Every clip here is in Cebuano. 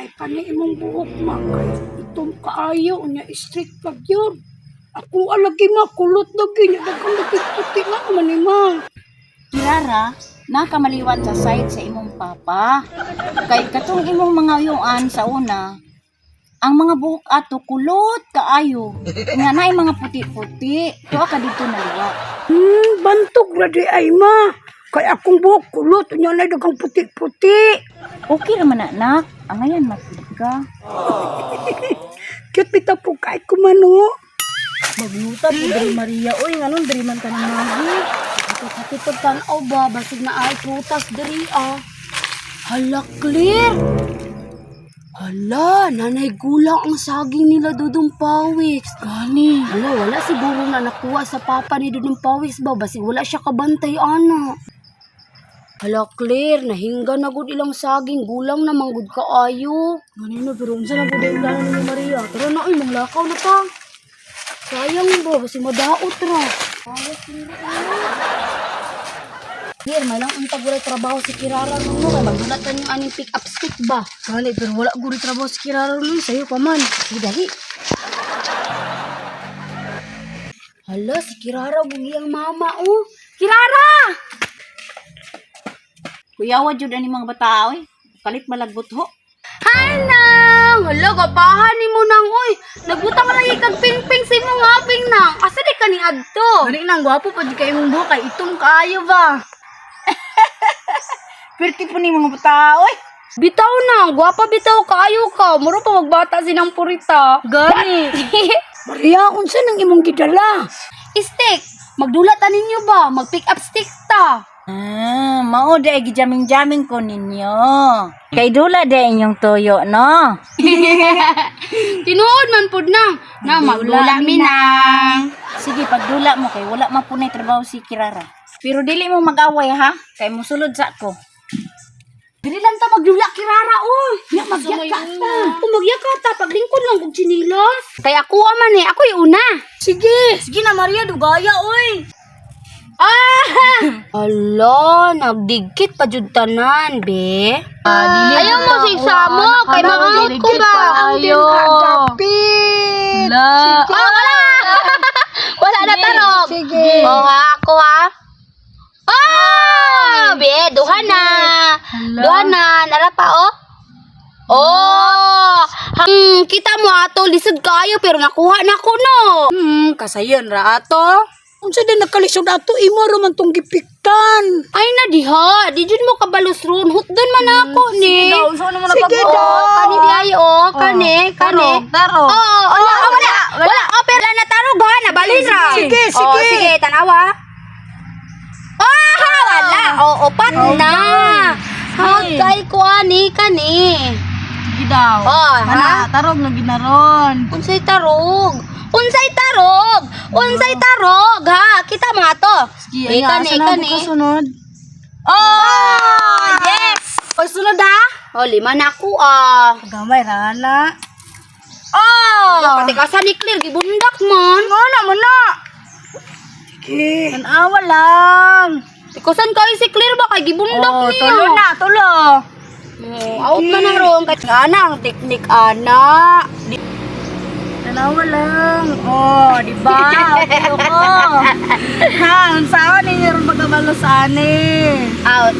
May pa ni imong buhok, ma, kay itom kaayo nya straight pa gyud. Ako alagi, ma, kulot lagi nya daghang lagi puti nga man ni, ma. Kirara, nakamaliwat sa side sa imong papa. Kay katong imong mga uyuan sa una, ang mga buhok ato kulot kaayo. Nga naay mga puti-puti. Tuwa ka dito naliwat. Bantog ra di ay, ma. Kay akong buhok kulot nya na daghang puti-puti. Okay raman na, anak. Angayan mapud ka. Cute bitaw po kay ko man oh. Magluta po diri, Maria. Oy, nganong diri man ka nang mahi? Ato pagtan-aw ba basig na ay prutas diri ah. Hala, clear. Hala, nanay gulang ang saging nila Dudong Pawis. Gani. Hala, wala siguro na nakuha sa papa ni Dudong Pawis ba basig wala siya kabantay ana. Hala, clear, nahingga na gud ilang saging, gulang na manggud kaayo. Gani no, pero unsa na gud ang plano ni Maria? Tara na oy, manglakaw na ta. Sayang ba, basi madaot ra. Here, may lang untag walay trabaho si Kirara no, kay magdulat ta niyang aning pick up stick ba. Gani, pero wala gud trabaho si Kirara no, sayo pa man. Sige, dali. Hala, si Kirara bugi ang mama oh. Kirara! Kuyawa jud ani mga bata oy. Palit malagbot ho. Hi nang! Hala, gapahan ni mo nang oy. Nagbutang lagi kag pingping sa imong aping nang. Asa di ka ni adto? Gani nang gwapo pa di kay imong buhok kay itom kaayo ba. Pirti po ni mga bata oy. Bitaw na, gwapa bitaw kaayo ka. Muro pa magbata sinang purita. Gani. Maria, unsa nang imong gidala? Stick, magdulat ta ninyo ba? Mag pick up stick ta. Ah, mao di ay gijaming-jaming ko ninyo. Kay dula di inyong tuyo, no? Tinuod man pud nang. Na magdula mi nang. Sige, pagdula mo kay wala man punay trabaho si Kirara. Pero dili mo mag-away ha, kay musulod sa ko. Dili lang ta magdula kirara oy. Nya magyaka ta. Kung magyaka ta paglingkod lang kog tsinilas. Kay ako man eh, ako'y una. Sige. Sige na Maria, dugaya oy. Ah! Ala, nagdigkit pa jud tanan, be. Ayaw mo sa isamo kay maamot ko ba? Ayo. Kagapit. Oh, wala. Wala na tarog. Sige. Oh, ha, ako ha. Oh, be, duha na. Duha na, nara pa oh. Oh, kita mo ato lisod kayo pero nakuha na ko no. Kasayon ra ato. Unsa din nakalisod ato imo ra man tong gipiktan. Ay na diha, di jud mo kabalos ron. Hutdon man ako ni. Sige Oh, daw. kani di ay oh, kani, kani. Tarong. Oh, wala, oh, wala, wala. Oh, pero na tarog ha, nabalin ra. Sige, Oh, sige. sige, tanawa. Ah, wala. Oh, upat na. Hagay ko ani kani. Sige daw. Oh, ha? tarog na ginaron. Unsay tarog? Unsay tarog? Unsay tarog ha? Kita mga to. Sige, Eh, kani, kani. kasunod? Oh, yes. Oy, sunod ha. Oh, lima na ako ah. Gamay ra na. Oh! Patikasan ni Claire, gibundak man. Ano mo na? Sige. Tanawa lang. Tikasan kayo si Claire ba kay gibundak Oh, niya. tulo na, tulo. Oh, out man ang ron kay ana ang teknik ana. Tanawa lang. Oh, di ba? Tulo ko. Ha, unsaon ninyo ron pagkabalo sa ani? Out.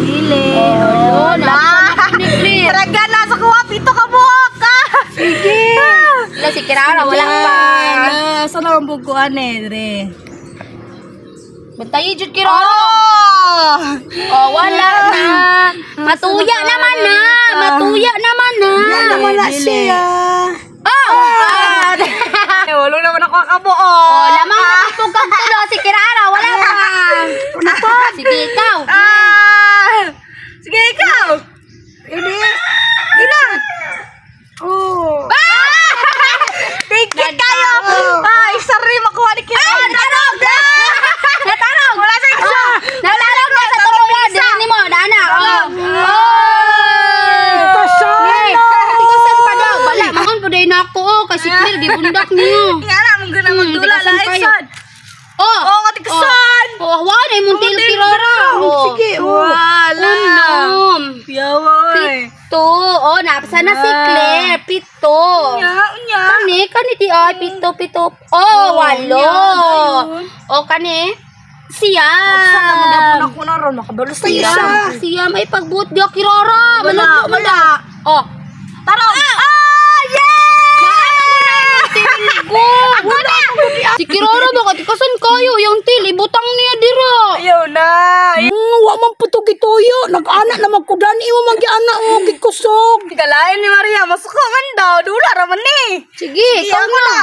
Dili. Oh, na. ni Claire. Taraga na sa kuha pito ka buhok ka. Sige. Wala si Kirara, wala pa. Sa na ang bukuan eh, dre. Bantayi jud Kirara. Oh! Oh, wala na. Matuya naman na. Matuya naman na. Yan naman na siya. Oh! Ah! Wala naman ako kabuo. Oh, lamang naman po kag tulo si Kirara, wala pa. Sige, ikaw. Ah! Sige, ikaw! Ready? Dila. Oh. Tigit kayo! Ah, isa rin makuha ni Kira. Ah, natarog! Natarog! Wala sa isa! Natarog na sa tulo. Dili mo, dana. Oh. Oh! Tikasan. Tikasan pa daw. Wala, mangon po na ako. Oh, kasi Claire, gibundak niyo. Nga na, mong guna magdula tikasan la kayo. isan. Oh! Oh, katikasan! Oh, wala na imong tail Kirara. Oh. Sige, oh. Wala! Unom. Yawa, oy. To. Oh, Oh, napsa na si Claire. 7. Unya, unya. Kani, kani di ay, 7, 7. Oh, 8. Oh, kani. 9. Ako na ron, makabalo sa 9. 9. Ay, pagbuot di kirara. Wala, Manag wala. Oh. Tarong! Ah! Yeah! Ako na! Si Kirara ba? Katikasan kayo. Yung til, ibutang niya dira. Ayaw na! Wa man puto gituyo. Nag-ana na magkudan imo man giana mo gikusog. Kalain ni Maria, masuko man daw. Dula raman ni. Sige, ikaw Ako na. na.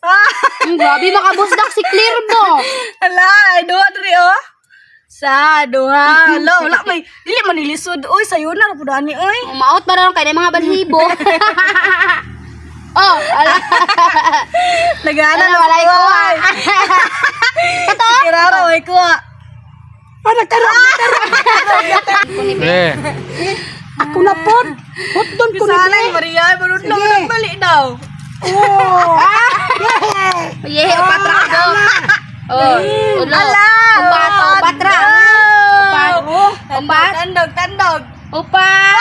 Ah! Grabe, makabusdak si Claire mo. Ala, ay duha diri oh. Sa duha. Ala, wala may dili man nilisod oy, sayo na ra pud ani oy. Umaot pa rin kay mga balhibo. Oh, ala. Nagana Ala, na walay ko. kuha. Kato. Kirara way kuha. Para tarong tarong. Eh, Ako na pod. Hotdon ko ni Sana be. Maria, barud na man bali daw. Oh. Yeah, upatra ko. Oh, ulo. Ala. Upat, oh, upatra. Upat. Upat. Tandog, tandog. Upat.